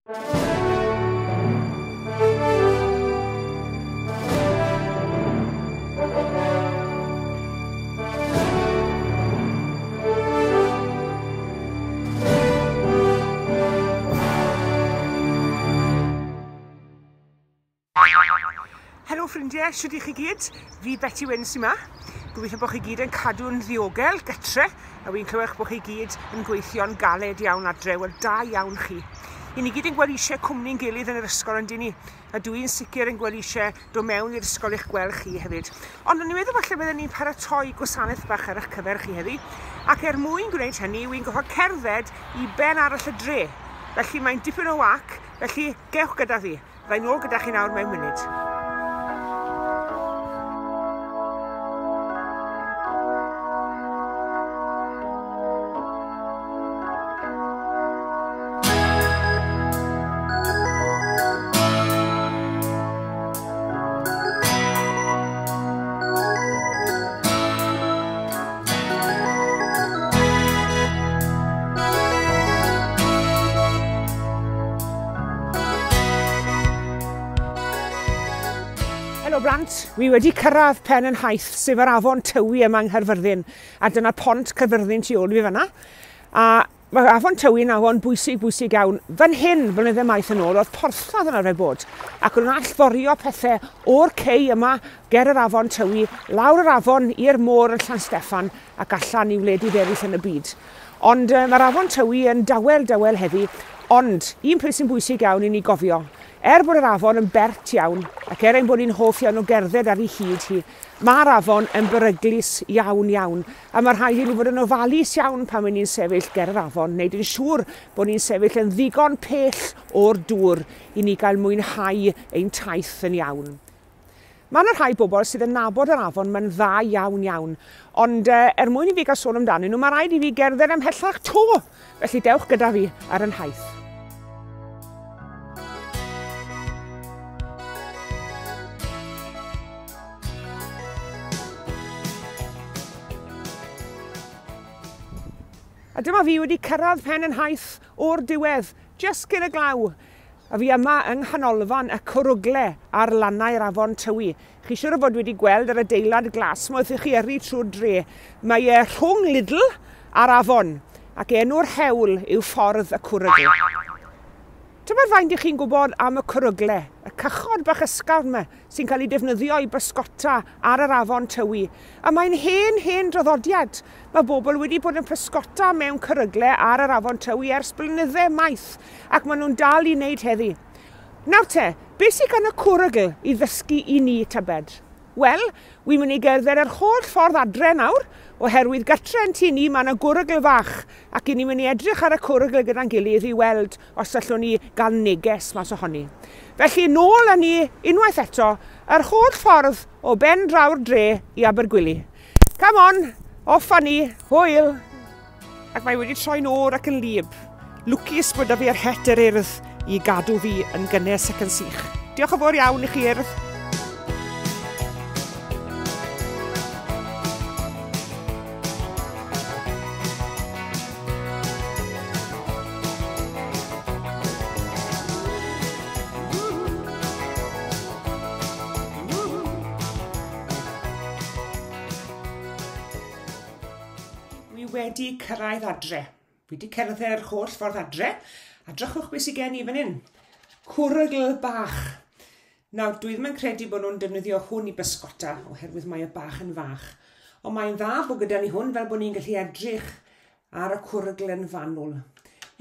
Helo ffrindiau, shwt i chi gyd? Fi Beti Wyn sy'n ma. Gobeithio bod chi gyd yn cadw'n ddiogel gytre, a fi'n clywed bod chi gyd yn gweithio'n galed iawn adre. Wel, da iawn chi. I ni gyd yn gweld eisiau cwmni'n gilydd yn yr ysgol yn dyn ni, a dwi'n sicr yn gweld eisiau dod mewn i'r ysgol i'ch gweld chi hefyd. Ond o'n i'n meddwl falle bydden ni'n paratoi gwasanaeth bach ar eich cyfer chi heddi, ac er mwyn gwneud hynny, wy'n gorfod cerdded i ben arall y dre. Felly mae'n dipyn o wac, felly gewch gyda fi. Fydda i nôl gyda chi nawr mewn munud. Helo blant, wi wedi cyrraedd pen yn nhaith, sef yr afon Tywi yma yng Nghaerfyrddin, a dyna pont Caerfyrddin tu ôl i fi fanna. A mae afon Tywi yn afon bwysig, bwysig iawn. Fan hyn, blynydde maith yn ôl, oedd porthladd yn arfer bod, ac o'n nhw'n allforio pethau o'r cei yma ger yr afon Tywi, lawr yr afon i'r môr yn Llansteffan ac allan i wledydd eraill yn y byd. Ond mae'r afon Tywi yn dawel, dawel heddi, ond un peth sy'n bwysig iawn i ni gofio, er bod yr afon yn bert iawn, ac er ein bod ni'n hoff iawn o gerdded ar ei hyd hi, mae'r afon yn beryglus iawn iawn, a mae rhaid i ni fod yn ofalus iawn pan maen ni'n sefyll ger yr afon, wneud yn siŵr bod ni'n sefyll yn ddigon pell o'r dŵr i ni gael mwynhau ein taith yn iawn. Mae yna rhai bobl sydd yn nabod yr afon ma'n dda iawn iawn, ond er mwyn i fi gael sôn amdanyn nhw, mae rhaid i fi gerdded ymhellach to! Felly dewch gyda fi ar y nhaith. A dyma fi wedi cyrraedd pen yn nhaith o'r diwedd, jyst cyn y glaw. A fi yma yng nghanolfan y Cwrwgle ar lannau'r afon Tywi. Chi siŵr o fod wedi gweld yr adeilad glas 'ma wrth i chi yrru trwy'r dre. Mae e rhwng Lidl a'r afon, ac enw'r hewl yw Ffordd y Cwrwgl. Tybed faint i chi'n gwybod am y cwrwgle, y cychod bach ysgafn 'ma sy'n cael eu defnyddio i bysgota ar yr afon Tywi. A mae'n hen, hen draddodiad. Mae bobl wedi bod yn pysgota mewn cyrygle ar yr afon Tywi ers blynydde maith, ac maen nhw'n dal i wneud heddi. Nawr te, beth sydd gan y cwrygl i ddysgu i ni, tybed? Wel, wi'n mynd i gerdded yr holl ffordd adre nawr, oherwydd gytre yn tŷ ni mae yna gwrygl fach, ac i ni'n mynd i edrych ar y cwrygl gyda'n gilydd i weld os allwn ni gael neges mas ohoni. Felly, nôl â ni unwaith eto, yr holl ffordd o ben draw'r dre i Abergwili. Come on, off â ni, hwyl! Ac mae wedi troi'n oer ac yn wlyb. Lwcus bod 'da fi yr het yr Urdd i gadw fi yn gynnes ac yn sych. Diolch yn fawr iawn i chi Urdd. Wi wedi cyrraedd adre. Fi wedi cerdded yr holl ffordd adre, a drychwch beth sydd gen i fan hyn. Cwrygl bach. Nawr, dwi ddim yn credu bod nhw'n defnyddio hwn i bysgota, oherwydd mae y bach yn fach. Ond mae'n dda bod gyda ni hwn fel bod ni'n gallu edrych ar y cwrygl yn fanwl.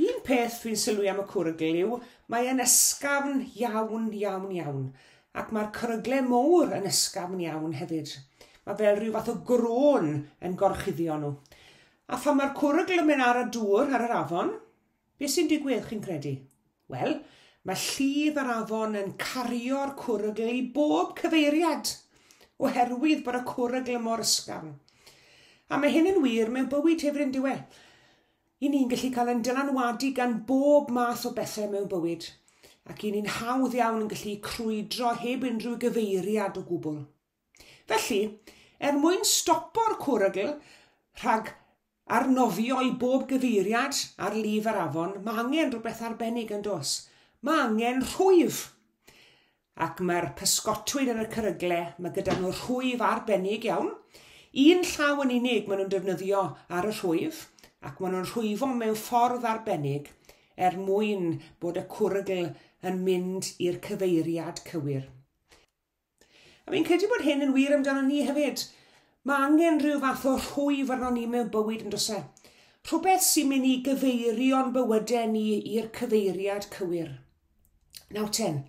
Un peth dwi'n sylwi am y cwrygl yw, mae e'n ysgafn iawn, iawn, iawn. Ac mae'r cwrygle mowr yn ysgafn iawn hefyd. Mae fel rhyw fath o grôn yn gorchuddio nhw. A phan mae'r cwrygl yn mynd ar y dŵr ar yr afon, beth sy'n digwydd, chi'n credu? Wel, mae llif yr afon yn cario'r cwrygl i bob cyfeiriad, oherwydd bod y cwrygl mor ysgafn. A mae hyn yn wir mewn bywyd hefyd yn dyw e? I ni'n gallu cael ein dylanwadu gan bob math o bethau mewn bywyd, ac i ni'n hawdd iawn yn gallu crwydro heb unrhyw gyfeiriad o gwbl. Felly, er mwyn stopo'r cwrygl rhag arnofio i bob gyfeiriad ar lif yr afon, mae angen rhywbeth arbennig yn does? Mae angen rhwyf. Ac mae'r pysgotwyr yn y cyrygle, mae gyda nhw rhwyf arbennig iawn. Un llaw yn unig maen nhw'n defnyddio ar y rhwyf, ac maen nhw'n rhwyfo mewn ffordd arbennig er mwyn bod y cwrygl yn mynd i'r cyfeiriad cywir. A fi'n credu bod hyn yn wir amdano ni hefyd. Mae angen rhyw fath o rhwyf arno ni mewn bywyd yn does e? Rhywbeth sy'n mynd i gyfeirio'n bywydau ni i'r cyfeiriad cywir. Nawr ten,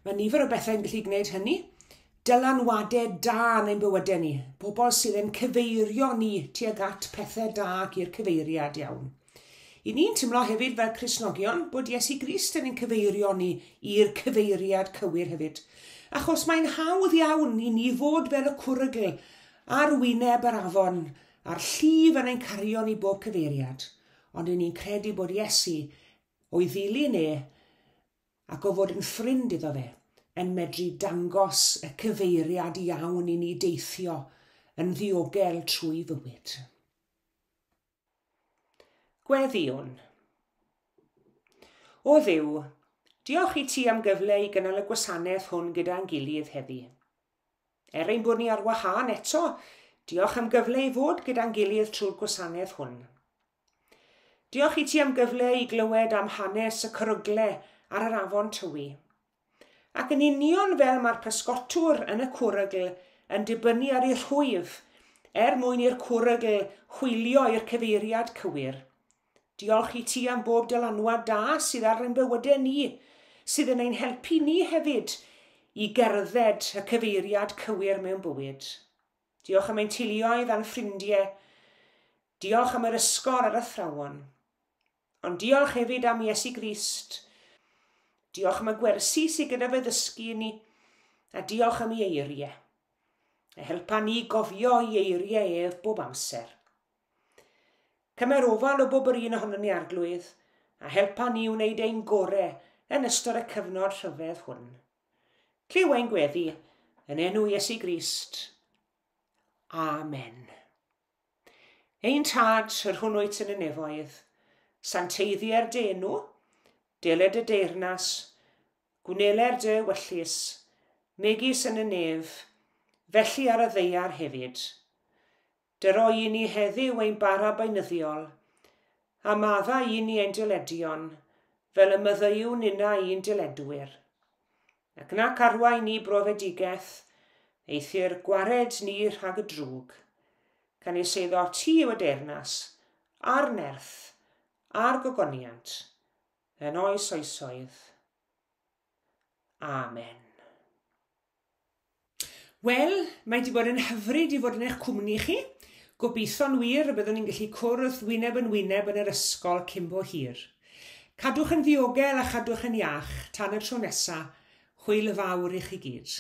mae nifer o bethau'n gallu gwneud hynny. Dylanwadau da yn ein bywydau ni. Pobl sydd yn cyfeirio ni tuag at pethau da ac i'r cyfeiriad iawn. I ni'n teimlo hefyd fel Cristnogion bod Iesu Grist yn ein cyfeirio ni i'r cyfeiriad cywir hefyd. Achos mae'n hawdd iawn i ni fod fel y cwrygl ar wyneb yr afon a'r llif yn ein cario ni bob cyfeiriad. Ond i ni'n credu bod Iesu o'i ddilyn e ac o fod yn ffrind iddo fe yn medru dangos y cyfeiriad iawn i ni deithio yn ddiogel trwy fywyd. Gweddïwn. O Dduw, diolch i ti am gyfle i gynnal y gwasanaeth hwn gyda'n gilydd heddi. Er ein bod ni ar wahân eto, diolch am gyfle i fod gyda'n gilydd trwy'r gwasanaeth hwn. Diolch i ti am gyfle i glywed am hanes y cyrygle ar yr afon Tywi. Ac yn union fel mae'r pysgotwr yn y cwrygl yn dibynnu ar ei rhwyf er mwyn i'r cwrygl hwylio i'r cyfeiriad cywir. Diolch i ti am bob dylanwad da sydd ar ein bywydau ni, sydd yn ein helpu ni hefyd i gerdded y cyfeiriad cywir mewn bywyd. Diolch am ein teuluoedd a'n ffrindiau. Diolch am yr ysgol a'r athrawon. Ond diolch hefyd am Iesu Grist. Diolch am y gwersi sydd gyda fe ddysgu i ni, a diolch am ei eiriau. A helpa ni gofio ei eiriau ef bob amser. Cymer ofal o bob yr un ohonon ni Arglwydd, a helpa ni wneud ein gore yn ystod y cyfnod rhyfedd hwn. Clyw ein gweddi yn enw Iesu Grist. Amen. Ein Tad, yr hwn wyt yn y nefoedd, santeiddier dy enw, deled y deyrnas, gwneler dy ewyllys, megis yn y nef, felly ar y ddaear hefyd. Dyro i ni heddiw ein bara beunyddiol, a madda i ni ein dyledion, fel y maddeuwn inna i'n dyledwyr. Ac nac arwain ni brofedigaeth, eithr gwared ni rhag y drwg, canys eiddo ti yw y deyrnas, a'r nerth, a'r gogoniant, yn oes oesoedd. Amen. Wel, mae wedi bod yn hyfryd i fod yn eich cwmni chi. Gobeithio'n wir y byddwn ni'n gallu cwrdd wyneb yn wyneb yn yr ysgol cyn bo hir. Cadwch yn ddiogel a chadwch yn iach tan y tro nesa. Hwyl fawr i chi gyd.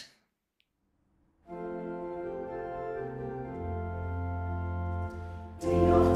Diolch.